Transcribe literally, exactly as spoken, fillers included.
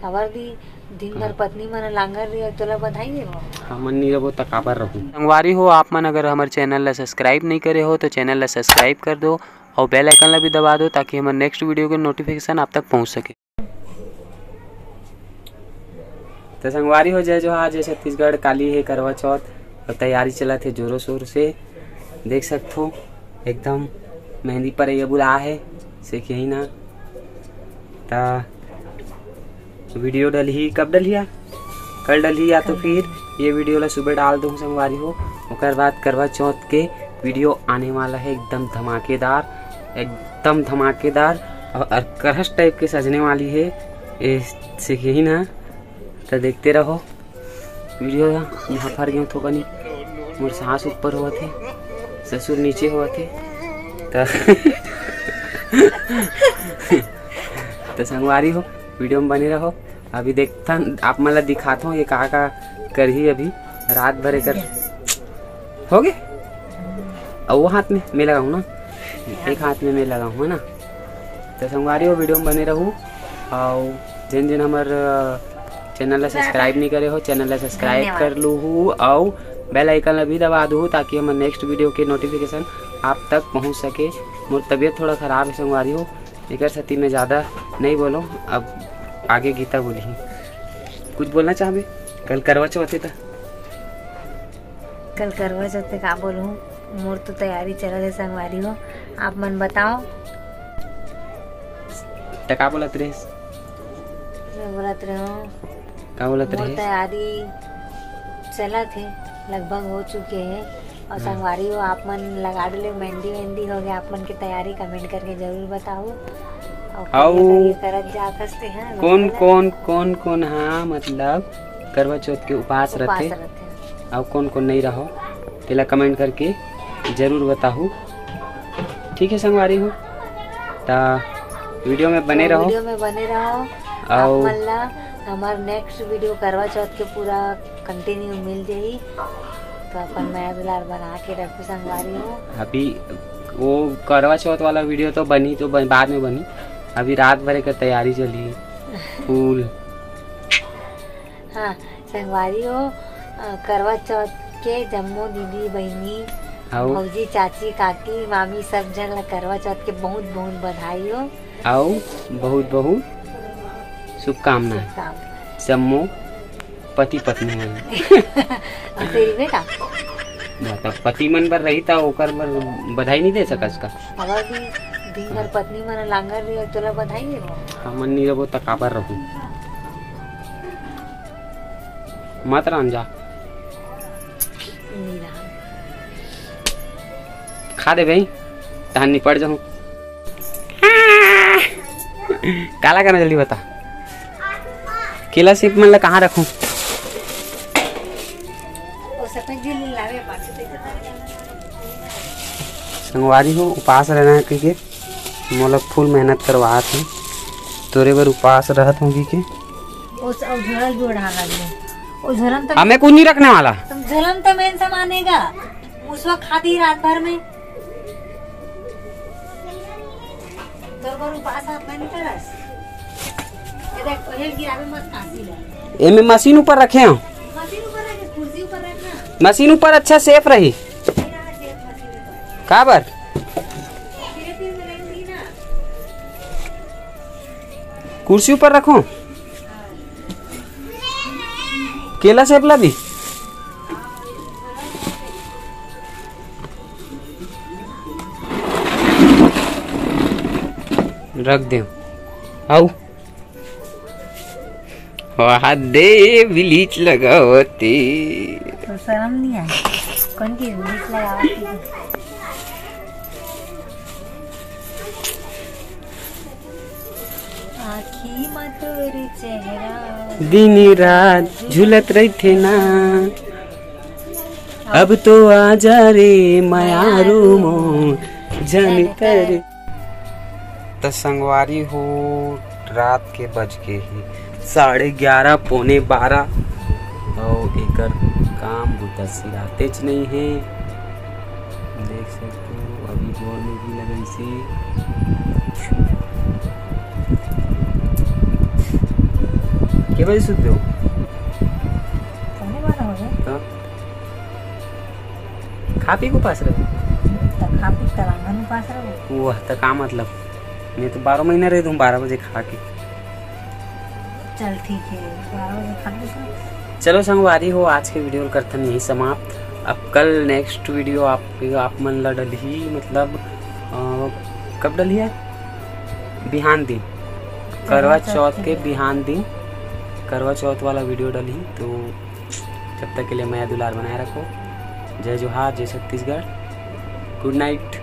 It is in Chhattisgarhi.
काबर दी, दिन भर हाँ। पत्नी मन लांगर रही, तोला बधाई देबो। हमन नहीं रहबो त काबर रहू? संगवारी हो, आप मन अगर हमर चैनल ला सब्सक्राइब नहीं करे हो तो चैनल ला सब्सक्राइब कर दो और बेल आइकन ला भी दबा दो, ताकि हमर नेक्स्ट वीडियो के नोटिफिकेशन आप तक पहुंच सके। तो संगवारी हो, जय जोहार, जय छत्तीसगढ़। काली हे करवा चौथ और तैयारी चलत हे जोरों शोर से। देख सकथो एकदम मेहंदी पर ये बुला है, से यही ना। ता वीडियो डलही, कब डलही यार? कल डलही या तो फिर ये वीडियो ला सुबह डाल दूँ संगवारी हो। ओकर बाद करवा चौथ के वीडियो आने वाला है एकदम धमाकेदार, एकदम धमाकेदार और, और करहस टाइप के सजने वाली है। ए, से यही ना, तो देखते रहो वीडियो। यहाँ यहाँ फर गए थोकनी, मोर सांस ऊपर होवत हे, ससुर नीचे होवत हे। त तो संगवारी हो, वीडियो में बने रहो। अभी देखथन, आप मन ला दिखात हूँ ये का का करही। अभी रात भर एकर हो गे। और वो हाथ में मैं लगाऊँ ना, एक हाथ में मैं लगाऊँ, है ना? तो संगवारी हो, वीडियो में बने रहू। और जिन जिन हमर, अ, चैनल ला सब्सक्राइब नहीं करे हो, चैनल ला सब्सक्राइब धन्यवाद। कर लूहू और बेल आइकन ला भी दबा दूहू, ताकि हमर नेक्स्ट वीडियो के नोटिफिकेशन आप तक पहुंच सके। मोर तबीयत थोड़ा खराब है संगवारी हो, एकर सेती मैं ज़्यादा नहीं बोलूँ। अब आगे गीता बोलही, कुछ बोलना चाहबे? कल करवा चौथ हे त। कल करवा चौथ हे, का बोलूँ, मोर तो तैयारी चलत हे संगवारी हो, आप मन बताओ। त का बोलत रहिस? मैं बोलत रहूँ, का बोलत मोर रहिस? तैयारी चलत हे, लगभग हो चुके हे। और हाँ। संगवारी हो, आप मन लगा डले मेहंदी वेहंदी हो गया, आप मन के तैयारी कमेंट करके जरूर बताओ। और अउ करिया करिया करत जात हस ते, हाँ, कौन बिल्कुल। कौन, कौन कौन, हाँ, मतलब करवा चौथ के उपास उपास रथे, रथे। अउ कौन कौन नहीं रहो, तेला कमेंट करके जरूर बताहू। ठीक है संगवारी हो, ता वीडियो में बने तो रहो। वीडियो में बने रहो। अउ आप मन ला हमार नेक्स्ट वीडियो करवा चौथ के पूरा कंटिन्यू मिल जाही, तो अपन मया दुलार बना के रखू संगवारी हो। अभी वो करवा चौथ वाला वीडियो तो बनी, तो बन-, बाद में बनी, अभी रात भर के तैयारी चली। फूल। हाँ, संगवारी हो, अ, करवा चौथ के जम्मो दीदी बहिनी, अउ भौजी, चाची, काकी, मामी, सब झन ला करवा चौथ के बहुत बहुत बधाई हो। अउ बहुत बहुत शुभकामना। शुभकामना। जम्मो पति पत्नी मन। अब तेरी बेटा। मतलब पति मन बर रही त ओकर बर बधाई नहीं दे सकस का? अब अभी दिन भर पत्नी मन लांगर रही, तोला बधाई देबो। हमन नहीं रहबो त काबर रहू? मत रांझा। नहीं रहा। खा दे भाई, तहान निपट जाहूँ। काला करना जल्दी बता। केला सेब मन ला कहाँ रखूँ? वो सफेद झिल्ली लावे पाछू देखा। संगवारी हो, उपास रहना है कहिके मोला फुल मेहनत करवात हे। तोरे बर उपास रहत हों कहिके। ओ स-, ओ झोला भी ओढ़ा लगे। ओ झोला में तो अब मैं कुछ नहीं रखने वाला। तुम झोला में तो मेन सामान हेगा। मुसवा खाती रात भर में। तोर बर उपास हाथ में नहीं करस। ये देख, ओहे गिरावे मत कांसी ला। एमे मशीन ऊपर रखे हो। मशीन ऊपर रखे, कुर्सी ऊपर रखना। मशीन ऊपर अच्छा सेफ रही। काबर? कुर्सी ऊपर रखो। केला सेब ला भी। रख दे। आऊ। वाह दे, ब्लीच लगावते। तो शर्म नहीं आई? कौन की ब्लीच लगावते? आँखी मा तोर चेहरा दिन रात झुलत रहिथे ना। अब तो आजा रे मयारू मोर जनिता रे। त संगवारी हो, रात के बज गे हे साढ़े ग्यारह, पौने बारह, अउ एकर काम बुता सिरातेच नइ हे। देख सकथो, अभी बोर में भी लगइसे। के बजे सुतबे? पौने बारह हो जाए। तो खा पी के उपास रहे? तो खा पी के तलांगन उपास रहे। वह तो का मतलब? मैं तो बारह महीना रह दूँ बारह बजे खा के। चल ठीक है, बारह बजे खा लेते हैं। चलो संगवारी हो, आज के वीडियो ल करथन यही समाप्त। अब कल नेक्स्ट वीडियो आप, आप मन ला डलही, मतलब, अ, कब डलही यार? बिहान दिन, करवा चौथ के बिहान दिन करवा चौथ वाला वीडियो डलही। तो जब तक के लिए मया दुलार बनाए रखो। जय जोहार, जय छत्तीसगढ़, गुड नाइट।